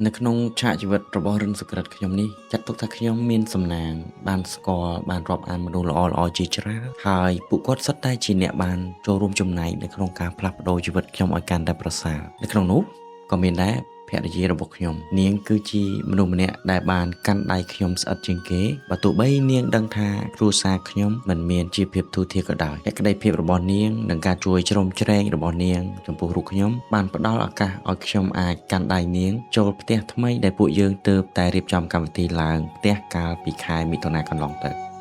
នៅក្នុងឆាកជីវិតរបស់រិនសុក្រិតខ្ញុំនេះចាត់ទុកថាខ្ញុំមានសំណាងបានស្គាល់បានរាប់អានមនុស្សល្អៗជាច្រើនហើយពួកគាត់សុទ្ធតែជាអ្នកបានចូលរួមចំណែកនៅក្នុងការផ្លាស់ប្ដូរជីវិតខ្ញុំឲ្យកាន់តែប្រសើរនៅក្នុងនោះក៏មានដែរភរិយារបស់ខ្ញុំនាងគឺជាមនុស្សម្នាក់ដែលបានកាន់ដៃខ្ញុំស្អិតជាងគេបើទោះបីនាងដឹងថាគ្រួសារខ្ញុំមិនមានជីវភាពធូរធារក៏ដោយតែក្តីភាពរបស់នាងនិងការជួយជ្រោមជ្រែងរបស់នាងចំពោះរូបខ្ញុំបានផ្ដល់ឱកាសឲ្យខ្ញុំអាចកាន់ដៃនាងចូលផ្ទះថ្មីដែលពួកយើងទើបតែរៀបចំកម្មវិធីឡើងផ្ទះកាលពីខែមិថុនាកន្លងទៅ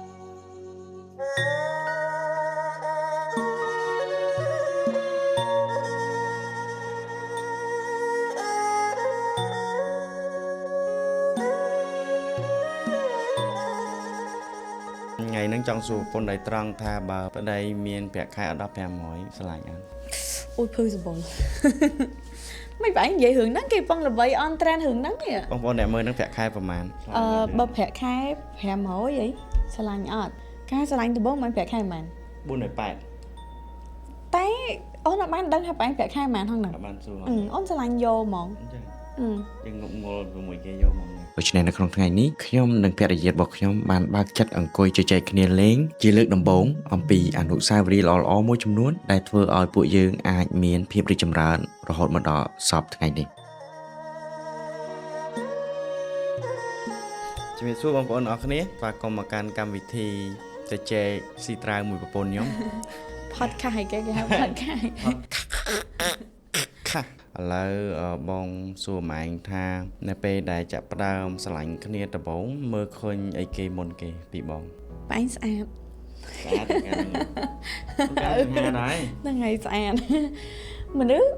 ថ្ងៃហ្នឹងចង់សួរប្រពន្ធដោយត្រង់ថាបើប្តីមានប្រាក់ខែអត់ដល់500ស្រឡាញ់អត់ អូយភឺសបល់មិនបែរនិយាយរឿងហ្នឹងគេពងល្បីអនត្រែនរឿងហ្នឹងនេះ បងប្អូនអ្នកមើលហ្នឹងប្រាក់ខែប្រហែល អឺបើប្រាក់ខែ500អីស្រឡាញ់អត់ការស្រឡាញ់ដំបូងមិនប្រាក់ខែប៉ុន្មាន 480 តែអូនអត់បានដឹងថាបែរប្រាក់ខែប៉ុន្មានហ្នឹង អត់បានសួរ អូនស្រឡាញ់យកហ្មង អញ្ចឹងយើងងប់ងល់ជាមួយគេយកហ្មងដូច្នេះនៅក្នុងថ្ងៃនេះខ្ញុំនិងភរិយារបស់ខ្ញុំបានបើកចិត្តអង្គុយជជែកគ្នាលេងជាលើកដំបូងអំពីអនុស្សាវរីយ៍ល្អៗមួយចំនួនដែលធ្វើឲ្យពួកយើងអាចមានភាពរីកចម្រើនរហូតមកដល់សព្វថ្ងៃនេះជំរាបសួរបងប្អូនអរគ្នាស្វាគមន៍មកកាន់កម្មវិធីជជែកស៊ីត្រាវមួយប្រពន្ធខ្ញុំ podcast គេគេហៅ podcast ខាឥឡូវបងសួរម៉ែងថានៅពេលដែលចាប់ផ្ដើមស្រឡាញ់គ្នាដំបូងមើលឃើញអីគេមុនគេពីបង បែងស្អាត ស្អាតហ្នឹងដែរ ហ្នឹងហើយស្អាតមនុស្ស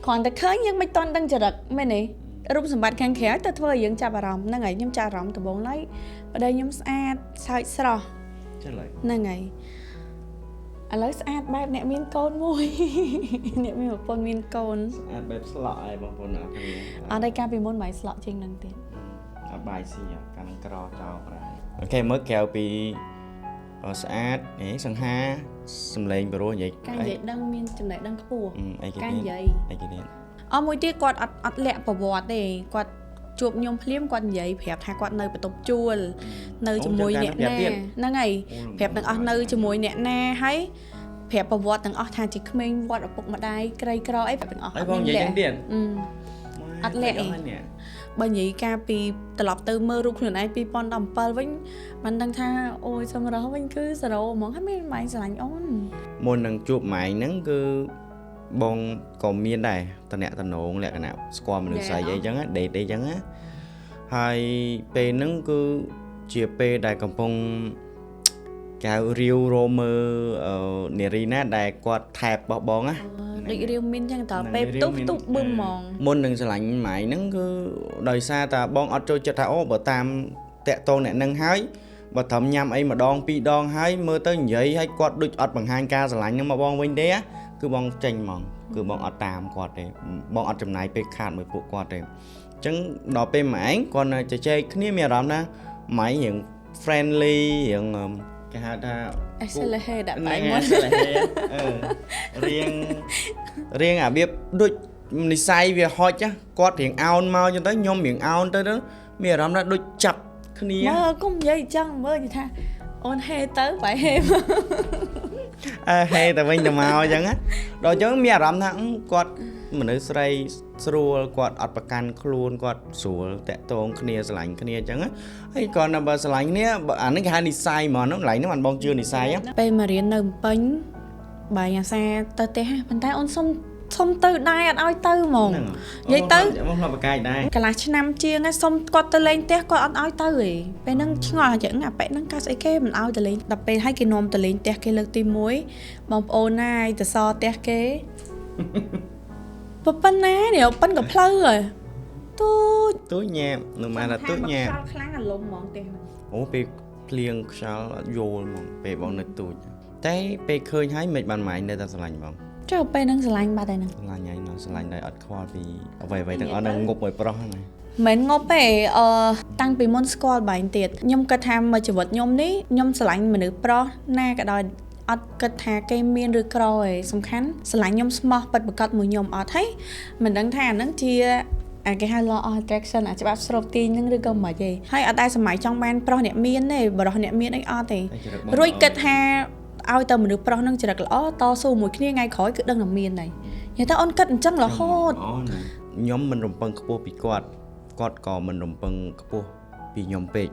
គ្រាន់តែឃើញយើងមិនតន់ដឹងចរិតមែនទេរូបសម្បត្តិខាងក្រៅទៅធ្វើឲ្យយើងចាប់អារម្មណ៍ហ្នឹងហើយខ្ញុំចាប់អារម្មណ៍ដំបូងឡើយប្តីខ្ញុំស្អាតសើចស្រស់ ចឹងឡើយ ហ្នឹងហើយឥឡូវស្អាតបែបអ្នកមានកូនមួយអ្នកមានប្រពន្ធមានកូន ស្អាតបែបស្លក់ឯងបងប្អូនអរគ្នា អត់ទេកាលពីមុនបាយស្លក់ជាងនឹងទៀត អត់បាយស៊ីកាលនឹងក្រចោលប្រហែលអូខេមើលក្រៅពីស្អាតហេសង្ហាសំឡេងប្រុសនិយាយ ការនិយាយដឹងមានចំណេះដឹងខ្ពស់ អីគេ ការនិយាយ អីគេទៀត អស់មួយទៀតគាត់អត់លាក់ប្រវត្តិទេគាត់ជួបខ្ញុំភ្លាមគាត់និយាយប្រាប់ថាគាត់នៅបន្ទប់ជួលនៅជាមួយអ្នកណាហ្នឹងហើយប្រាប់ទាំងអស់នៅជាមួយអ្នកណាហើយប្រាប់ប្រវត្តិទាំងអស់ថាជាក្មេងវត្តឪពុកម្ដាយក្រីក្រអីប្រាប់ទាំងអស់ អីបងនិយាយចឹងទៀត អត់លាក់អីបើនិយាយកាលពីត្រឡប់ទៅមើលរូបខ្លួនឯង2017វិញមិនដឹងថាអូយសម្រស់វិញគឺ0ហ្មងហើយមានម៉ែស្រឡាញ់អូន មុននឹងជួបម៉ែហ្នឹងគឺបងក៏មានដែរតំណតំណងលក្ខណៈស្គាល់មនុស្សស្រីអីចឹងដេតអីចឹងណាហើយពេលហ្នឹងគឺជាពេលដែលកំពុងកៅរាវរមើនារីណាដែលគាត់ថែបរបស់បងណា ដូចរាវមានចឹងតើពេលផ្ទុះផ្ទុះបឹមហ្មង មុននឹងស្រឡាញ់ម៉ែហ្នឹងគឺដោយសារតាបងអត់ចូលចិត្តថាអូបើតាមតាក់តងអ្នកហ្នឹងហើយបើត្រឹមញ៉ាំអីម្ដងពីរដងហើយមើលទៅនិយាយហើយគាត់ដូចអត់បង្ហាញការស្រឡាញ់ហ្នឹងមកបងវិញទេគឺបងចេញហ្មងគឺបងអត់តាមគាត់ទេបងអត់ចំណាយពេលខាតមួយពួកគាត់ទេអញ្ចឹងដល់ពេលម៉ែឯងគាត់នៅជជែកគ្នាមានអារម្មណ៍ថាម៉ែរៀង friendly រៀងគេហៅថា អេសលហេដាក់បែងមុន រៀងរៀងអារបៀបដូចនិស័យវាហុចគាត់រៀងអោនមកអញ្ចឹងទៅខ្ញុំរៀងអោនទៅមានអារម្មណ៍ថាដូចចាប់គ្នា មើលកុំនិយាយអញ្ចឹងមើលនិយាយថាអូនហេទៅបែហេមក អើហេទៅវិញទៅមកអញ្ចឹងណាដល់អញ្ចឹងមានអារម្មណ៍ថាគាត់មនុស្សស្រីស្រួលគាត់អត់ប្រកាន់ខ្លួនគាត់ស្រួលតាក់ទងគ្នាស្រឡាញ់គ្នាអញ្ចឹងហើយគាត់នៅបើស្រឡាញ់គ្នាអានេះគេហៅនិស័យហ្មងហ្នឹងកន្លែងហ្នឹងបានបងជឿនិស័យ ពេលមករៀននៅភ្នំពេញបាយអាសាទៅផ្ទះប៉ុន្តែអូនសុំទៅដែរអត់ឲ្យទៅហ្មង និយាយទៅបងធ្លាប់ប្រកែកដែរ កន្លះឆ្នាំជាងហើយសុំគាត់ទៅលេងផ្ទះគាត់អត់ឲ្យទៅទេពេលហ្នឹងឆ្ងល់អញ្ចឹងអាប៉ែហ្នឹងកើតស្អីគេមិនឲ្យទៅលេងដល់ពេលហើយគេនាំទៅលេងផ្ទះគេលើកទី1បងប្អូនណាយទៅសផ្ទះគេប៉ុណ្ណានេះប៉ុនក៏ផ្លូវហើយទូច ទូចញ៉ែមនៅមកថាទូចញ៉ែម ខ្យល់ខ្លាំងអាលំហ្មងផ្ទះហ្នឹង អូពេលភ្លៀងខ្យល់អត់យល់ហ្មងពេលបងនៅទូចតែពេលឃើញហើយមិនបានម៉ែនៅតែស្រឡាញ់បង ចុះពេលហ្នឹងស្រឡាញ់បាត់ហើយហ្នឹង ស្រឡាញ់ហើយស្រឡាញ់ដោយអត់ខ្វល់ពីអ្វីៗទាំងអស់ហ្នឹងងប់ឲ្យប្រុសហ្នឹង មិនងប់ទេអឺតាំងពីមុនស្គាល់បែងទៀតខ្ញុំគិតថាមួយជីវិតខ្ញុំនេះខ្ញុំស្រឡាញ់មនុស្សប្រុសណាក៏ដោយអត់គិតថាគេមានឬក្រទេសំខាន់ស្រឡាញ់ខ្ញុំស្មោះពិតប្រាកដមួយខ្ញុំអត់ហើយមិនដឹងថាអាហ្នឹងជា អាគេហៅ law of attraction អាច្បាប់ស្រូបទាញហ្នឹងឬក៏មិនទេហើយអត់ដែលសម័យចង់បានប្រុសអ្នកមានទេបរិសអ្នកមានអីអត់ទេ តែចរិតបង រួចគិតថាឲ្យតែមនុស្សប្រុសហ្នឹងចរិតល្អតស៊ូមួយគ្នាថ្ងៃក្រោយគឺដឹងតែមានហើយនិយាយទៅអូនគិតអញ្ចឹងរហូត អូណាខ្ញុំមិនរំពឹងខ្ពស់ពីគាត់គាត់ក៏មិនរំពឹងខ្ពស់ពីខ្ញុំពេក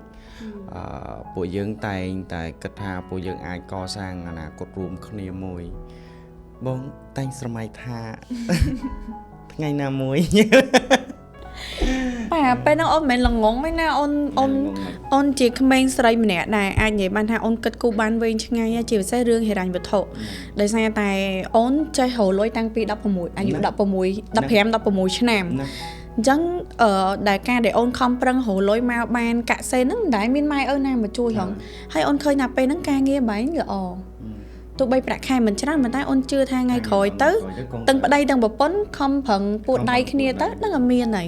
អឺពួកយើងតែងតែគិតថាពួកយើងអាចកសាងអនាគតរួមគ្នាមួយបងតែងស្រមៃថា ថ្ងៃណាមួយ បាទពេលហ្នឹងអូនមិនមែនល្ងងទេណាអូនអូនអូនជាក្មេងស្រីម្នាក់ដែលអាចនិយាយបានថាអូនគិតគូរបានវែងឆ្ងាយជាពិសេសរឿងហិរញ្ញវត្ថុដោយសារតែអូនចេះរកលុយតាំងពី16អាយុ16 15 16ឆ្នាំ ណា អញ្ចឹងអឺដែលការដែលអូនខំប្រឹងរកលុយមកបានកាក់សេនហ្នឹងមិនដែលមានម៉ែឪណាមកជួយហងហើយអូនឃើញថាពេលហ្នឹងការងារបែងល្អទោះបីប្រាក់ខែមិនច្រើនប៉ុន្តែអូនជឿថាថ្ងៃក្រោយទៅទាំងប្តីទាំងប្រពន្ធខំប្រឹងពួតដៃគ្នាទៅនឹងតែមានហើយ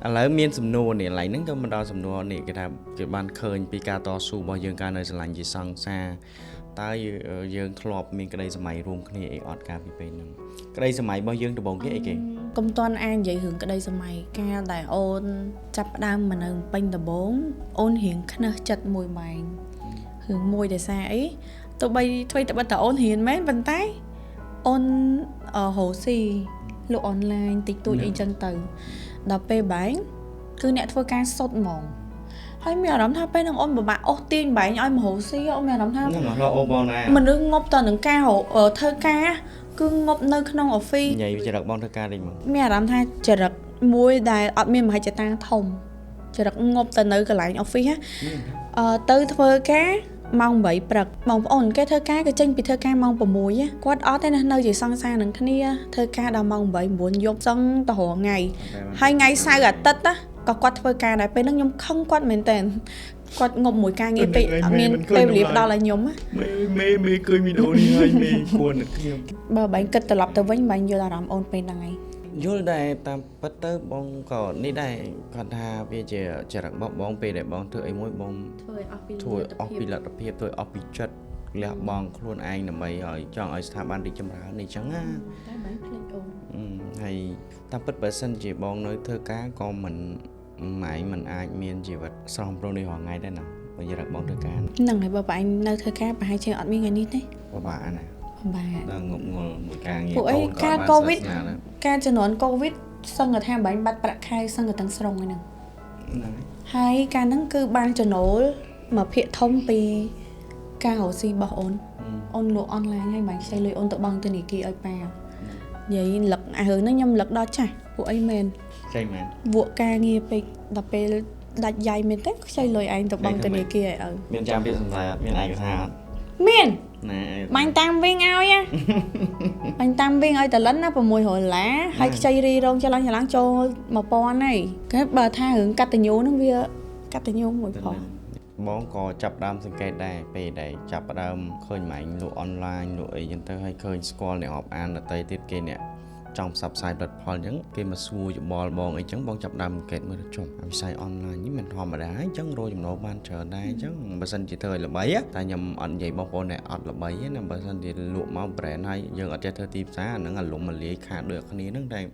ឥឡូវមានសំណួរនេះឥឡូវហ្នឹងក៏មកដល់សំណួរនេះគេថាគេបានឃើញពីការតស៊ូរបស់យើងកាលនៅស្រឡាញ់ជាសង្សារតើយើងធ្លាប់មានក្តីសម័យរួមគ្នាអីអត់កាលពីពេលហ្នឹងក្តីសម័យរបស់យើងដំបូងគេអីគេ កុំតន់អាចនិយាយរឿងក្តីសម័យកាលដែលអូនចាប់ផ្ដើមមកនៅពេញដំបូងអូនរៀងខ្នើសចិត្តមួយបែងរឿងមួយដោយសារអីទោះបីធ្វើតែបិទតែអូនរៀនមែនប៉ុន្តែអូនរកស៊ីលក់អនឡាញតិចតួចអីចឹងទៅដល់ពេលបែងគឺអ្នកធ្វើការសុទ្ធហ្មងហើយមានអារម្មណ៍ថាពេលហ្នឹងអូនពិបាកអូសទាញបែងឲ្យមករកស៊ីអូនមានអារម្មណ៍ថា ហ្នឹងឡអូបងដែរ មនុស្សងប់តនឹងការធ្វើការគឺងប់នៅក្នុង office និយាយចរិតបងធ្វើការតិចមក មានអារម្មណ៍ថាចរិតមួយដែលអត់មានមហិច្ឆតាធំចរិតងប់ទៅនៅកន្លែង office ណាទៅធ្វើការម៉ោង8ព្រឹកបងប្អូនគេធ្វើការគេចេញពីធ្វើការម៉ោង6ណាគាត់អត់ទេណានៅជាសង្សារនឹងគ្នាធ្វើការដល់ម៉ោង8 9យប់សឹងទៅរាល់ថ្ងៃហើយថ្ងៃសៅរ៍អាទិត្យណាក៏គាត់ធ្វើការដែរពេលហ្នឹងខ្ញុំខឹងគាត់មែនតើគាត់ងប់មួយការងារពេកអត់មានពេលវេលាផ្ដល់ឲ្យខ្ញុំណា មេមេឃើញវីដេអូនេះហើយមេគួរនឹកខ្ញុំ បើបែងគិតត្រឡប់ទៅវិញបែងយល់អារម្មណ៍អូនពេលហ្នឹងហើយ យល់ដែរតាមពិតទៅបងក៏នេះដែរគាត់ថាវាជាចរិតរបស់បងពេលដែលបងធ្វើអីមួយបង ធ្វើឲ្យអស់ពី ធ្វើឲ្យអស់ពីលទ្ធភាពធ្វើឲ្យអស់ពីចិត្តលះបង់ខ្លួនឯងដើម្បីឲ្យចង់ឲ្យស្ថាប័នរីកចម្រើននេះចឹងណា តែបែងភ្លេចអូន ហើយតាមពិតបើសិនជាបងនៅធ្វើការក៏មិនម៉ែមិនអាចមានជីវិតស្រស់ប្រុសនេះរាល់ថ្ងៃដែរណាបើយល់បងធ្វើការ ហ្នឹងហើយបើបែងនៅធ្វើការប្រហែលជាអត់មានថ្ងៃនេះទេ ពិបាកណាស់ បាទ ដល់ងប់ងល់មួយការងារ ពួកអី កូនក៏ ការ បាន កូវីដ សាសនាដែរ ការជំនាន់កូវីដសឹងតែថាបែងបាត់ប្រាក់ខែសឹងតែទាំងស្រុងហ្នឹង ហ្នឹង ហើយការហ្នឹងគឺបានចំណូលមួយភាគធំពីការរកស៊ីរបស់អូនអូនលក់អនឡាញហើយបែងខ្ចីលុយអូនទៅបង់ធនាគារឲ្យប៉ានិយាយលឹកអារឿងហ្នឹងខ្ញុំលឹកដល់ចាស់ពួកអីមែន ចេញមែន វក់ការងារពេកដល់ពេលដាច់យ៉ៃមែនទេខ្ចីលុយឯងទៅបង់ធនាគារឲ្យឪ មានចាំពាក្យសម្ដីអត់មានឯកសារអត់ មាន ណា បាញ់តាមវិញឲ្យណា បាញ់តាមវិញឲ្យតលិនណា600ដុល្លារហើយខ្ចីរីរងច្រឡំច្រឡំចូល1000ហើយគេបើថារឿងកតញ្ញូហ្នឹងវាកតញ្ញូមួយផង បងក៏ចាប់ដើមសង្កេតដែរពេលដែលចាប់ដើមឃើញម៉ែងលក់អនឡាញលក់អីចឹងទៅហើយឃើញស្គាល់អ្នករាប់អានដតីទៀតគេអ្នកចង់ផ្សព្វផ្សាយផលិតផលចឹងគេមកសួរយោបល់បងអីចឹងបងចាប់ដើមសង្កេតមើលទៅចុះអាវិស័យអនឡាញនេះមិនធម្មតាអញ្ចឹងរកចំណូលបានច្រើនដែរអញ្ចឹងបើសិនជាធ្វើឲ្យល្បីតែខ្ញុំអត់និយាយបងប្អូនដែលអត់ល្បីទេណាបើសិនជាលក់មក brand ហើយយើងអត់ចេះធ្វើទីផ្សារអាហ្នឹងអាលំអាលាយខាតដូចគ្នាហ្នឹងតែ